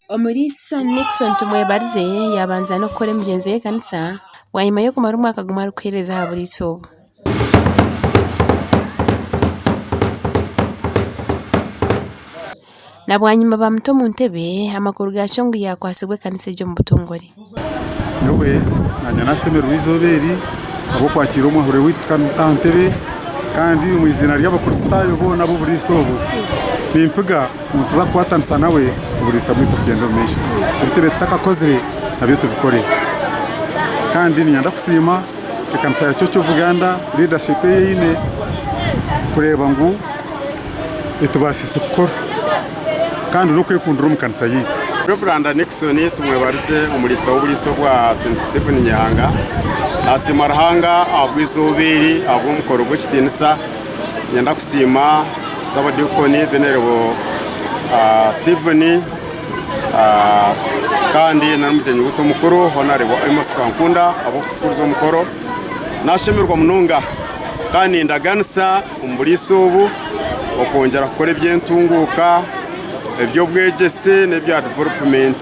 Omuriisa Nixon Tumwebarize yaabanza n'okukora emigyenzo y'ekanisa bwanyima y'okumara omwaka gumwe arikuheereza aha buriisa obu. Na bwanyima baamuta omu ntebe, amakuru gaakyo ngu yaakwatsibwa ekanisa egyo omu butongore. Nyowe naanye nashemererwa eizooba eri ahabw'okwakiira omwahure waitu tukamuta aha ntebe kandi omu iziina ry'abakristaayo boona ab'oburiisa obu nimpiga ngu nituza kukwatanisa nawe oburiisa bwaitu bugyende omu maisho. Ebi tubaire tutakakozire nabyo tubikore kandi niinyenda kusiima ekanisa ya Church of Uganda leadership ei eine kureeba ngu etubaasiise kukora kandi n'okwekundira omu kanisa yaitu. Rev. Nixon Tumwebarize omuriisa w'oburiisa obwa St Stephen Nyehanga nasiima Ruhanga ahabw'eizooba eri ahabw'omukoro gw'ekitiinisa. Niinyenda kusiima Sabadikoni Venerable Stephen kandi n'omugyenyi waitu omukuru Hon. Amos Kankunda ahabw'okutukuuriza omukoro. Nashemererwa munonga kandi nindaganisa omu buriisa obu okwongyera kukora eby'entunguuka, eby'obwegyese n'ebya development.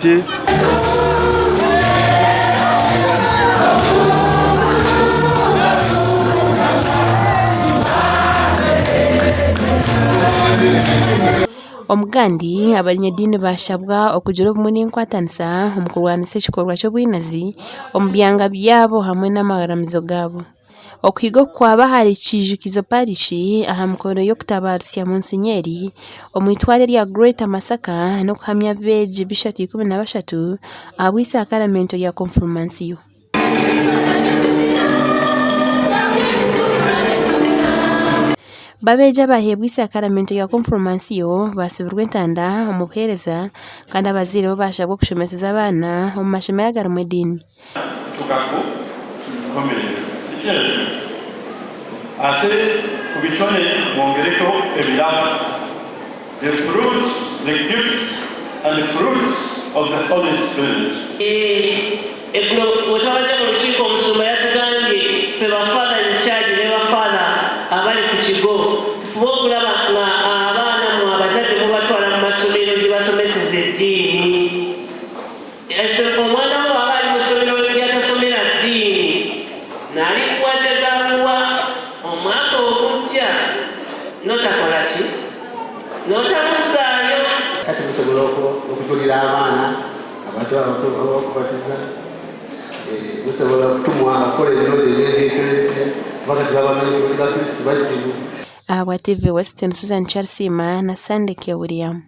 Omugandi, abanyadiini baashabwa okugira obumwe n'enkwatanisa omu kurwanisa ekikorwa ky'obwinazi omu byanga byabo hamwe n'amaramizo gaabo. Okuhiga oku kwaba ahari Kiijukizo Parish aha mikoro y'okutabarutsya Munsinyeri omu itware erya Greater Masaka n'okuhamya abeegi bishatu 13 ahabw'eisakaramento rya Konfirmansiyo. Babeegi abaheebwa eisakaramento rya Konfirmansiyo baasibirwe entanda omu buheereza kandi abazaire bo baashabwa okushomeseza abaana omu mashomero agarimu ediini. Kutuuka ku nkomerero. Tikyo ekyo? Ate ku bitone mwongereko ebirabo, the fruits, the gifts and fruits of the Holy Spirit. Eggulo bwe twabadde mu lukiiko omusumba yatugambye ffe ba father in charge ne ba father abali ku kigo tufube okulaba nga abaana mwe abazadde mubatwala mu masomero gye basomeseza eddiini. Omwana wo bw'aba ali mu ssomero gy'atasomera ddiini, naalikuwadde gaakuwa omwaka ogujja n'otakola ki? N'otamuzzaayo. Kati musobola okujulira abaana abato ab'okubatiza, musobola okutumwa okukola emirimo gyonna egy'Eklezia, kuba kati babamanyi nti muli Bakristu bajjuvu. Ahabwa TV West, Susan Kyarisiima na Sandeke William.